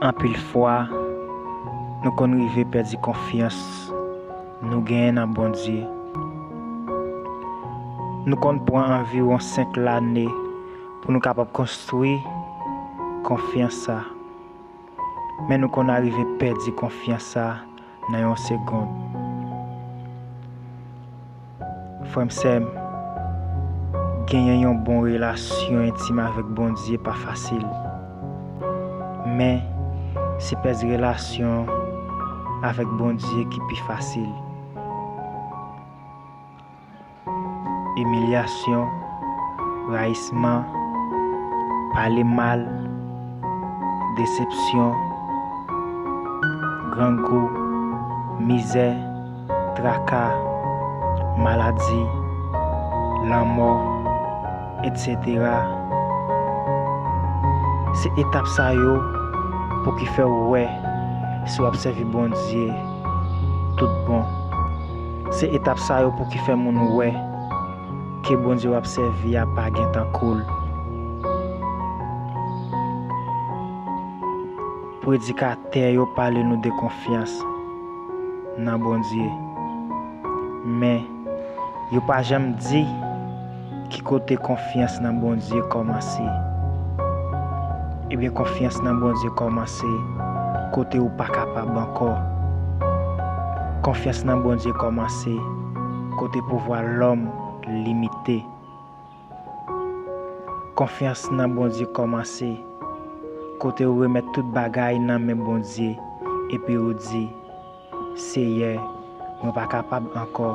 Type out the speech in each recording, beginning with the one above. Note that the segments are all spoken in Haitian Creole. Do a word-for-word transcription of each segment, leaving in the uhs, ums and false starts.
Anpil fwa, nou konn rive pèdi konfyans nou genyen nan Bondye. Nou konn pran anviwon senk lane pou nou kapab konstwi konfyans sa. Men nou konn arive pèdi konfyans sa nan yon segonn. Frè m, sè m, genyen yon bon relasyon entim avèk Bondye pa fasil. Men, se pèdi relasyon avèk Bondye ki pi fasil. Imilyasyon, rayisman, pale mal, desepsyon, grangou, mizè, traka, maladi, lanmò, etsetera. Se etap sa yo pou ki fè w wè si w ap sèvi Bondye tout bon. Se etap sa yo pou ki fè moun wè ke Bondye w ap sèvi a pa gen tankou l. Predikatè yo pale nou de konfyans nan Bondye. Men, yo pa janm di ki kote konfyans nan Bondye kòmanse. Ebyen, konfyans nan Bondye kòmanse kote ou pa kapab ankò. Konfyans nan Bondye kòmanse kote pouvwa lòm limite. Konfyans nan Bondye kòmanse kote ou remèt tout bagay nan men Bondye epi ou di, Seyè, mwen pa kapab ankò,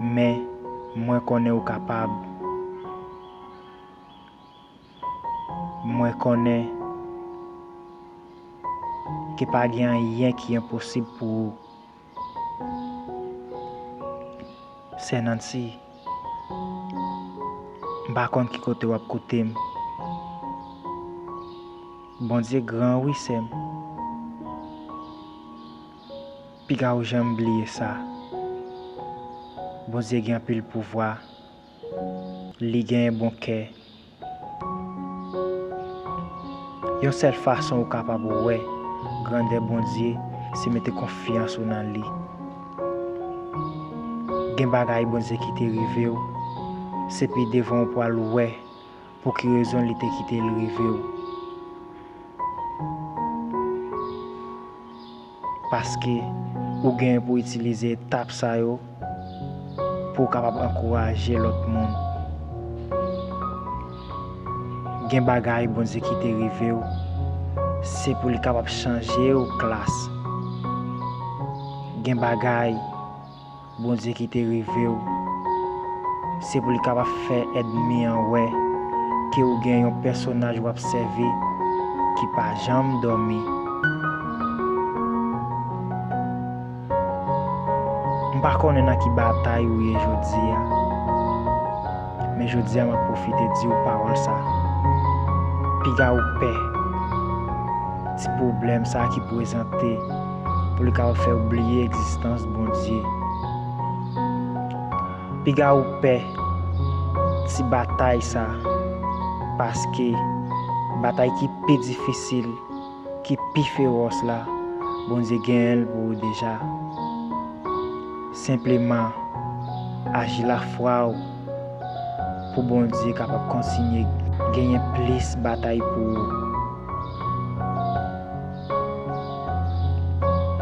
men mwen konnen ou kapab. Mwen konnen ke pa gen anyen ki enposib pou ou. Sè Nancy, m pa konn ki kote w ap koute m. Bondye gran wi, sè m. Piga w janm bliye sa. Bondye gen anpil pouvwa. Li genyen bon kè. Yon sèl fason ou kapab wè grandè Bondye, se mete konfyans ou nan li. Gen bagay Bondye kite rive w, se pi devan ou pral wè pou ki rezon li te kite l rive w. Paske ou gen pou itilize etap sa yo pou w kapab ankouraje lòt moun. Gen bagay Bondye kite rive w, se pou li kapab chanje w klas. Gen bagay Bondye kite rive w, se pou li kapab fè ènmi an wè ke ou gen yon pèsonaj w ap sèvi ki pa janm dòmi. M pa konnen nan ki batay ou ye jodi a, men jodi a m ap pwofite di w pawòl sa. Piga ou pè ti pwoblèm sa ki prezante pou li kapab fè w bliye egzistans Bondye. Piga ou pè ti batay sa, paske batay ki pi difisil, ki pi fewòs la, Bondye genyen l pou ou deja. Senpleman aji lafwa w pou Bondye kapab kontinye genyen plis batay pou ou.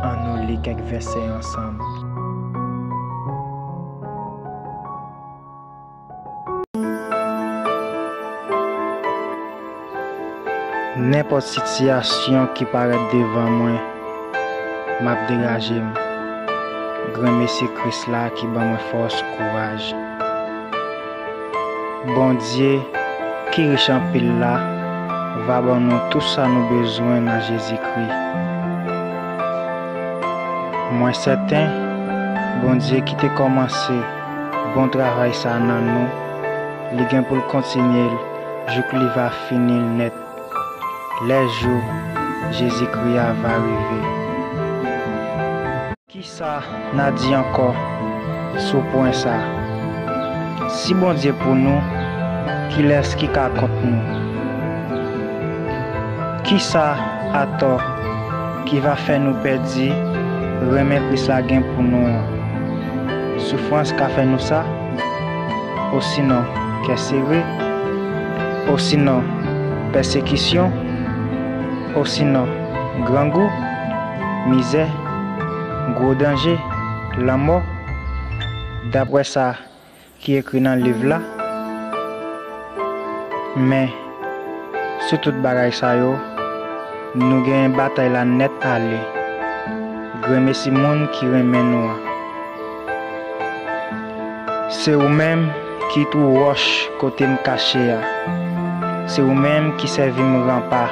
Ann nou li kèk vèsè ansanm. Nenpòt sitiyasyon ki parèt devan mwen, m ap degaje m. Granmesi Kris la ki ban mwen fòs, kouraj. Bondye, ki rich anpil la, va ban nou tou sa nou bezwen nan Jezikri. Mwen sèten, Bondye ki te kòmanse bon travay sa nan nou, li gen pou l kontinye l jouk li va fini l nèt. Lè jou Jezikri a va rive. Kisa n a di ankò sou pwen sa a? Si Bondye pou nou, kilès ki ka kont nou? Kisa atò ki va fè nou pèdi renmen Kris la gen pou nou an. Soufrans ka fè nou sa, osinon kè sere, osinon pèsekisyon, osinon grangou, mizè, gwo danje, lanmò, daprè sa ki ekri nan liv la. Men, sou tout bagay sa yo, nou genyen batay la nèt ale. Granmesi moun ki renmen nou an. Se ou menm ki twou wòch kote m kache a. Se ou menm ki sèvi m ranpa.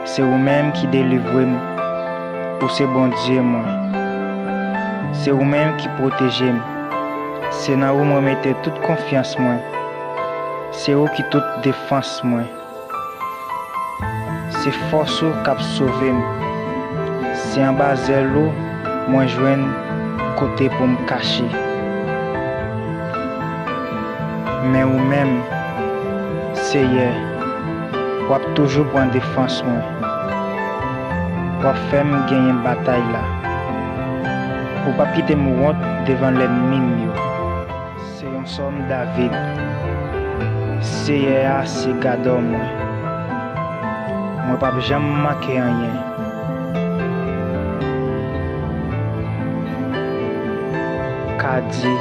Se ou menm ki delivre m. Ou se Bondye mwen. Se ou menm ki pwoteje m. Se nan ou mwen mete tout konfyans mwen. Se ou ki tout defans mwen. Se fòs ou k ap sove m. Se anba zèl ou mwen jwenn kote pou m kache. Men ou menm, Seyè, w ap toujou pran defans mwen. W ap fè m genyen batay la. Ou p ap kite m wont devan lènmi m yo. Se yon sòm David. Seyè a se gadò mwen. Mwen p ap janm manke anyen. Ka di,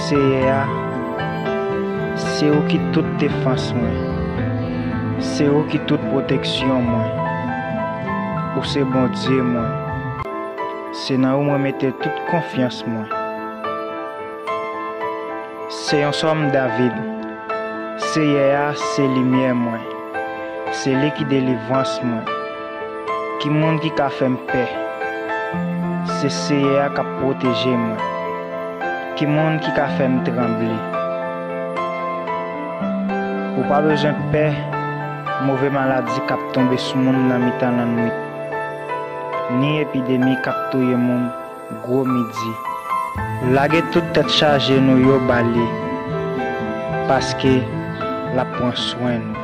Seyè a, se ou ki tout defans mwen. Se ou ki tout pwoteksyon mwen. Ou se Bondye mwen. Se nan ou mwen mete tout konfyans mwen. Se yon sòm David. Seyè a se limyè mwen. Se li ki delivrans mwen. Ki moun ki ka fè m pè? Se Seyè a k ap pwoteje mwen. Ki moun ki ka fè m tranble? Ou pa bezwen pè move maladi k ap tonbe sou moun nan mitan lannwit, ni epidemi k ap touye moun gwo midi. Lage tout tèt chaje nou yo ba li, paske l ap pran swen nou.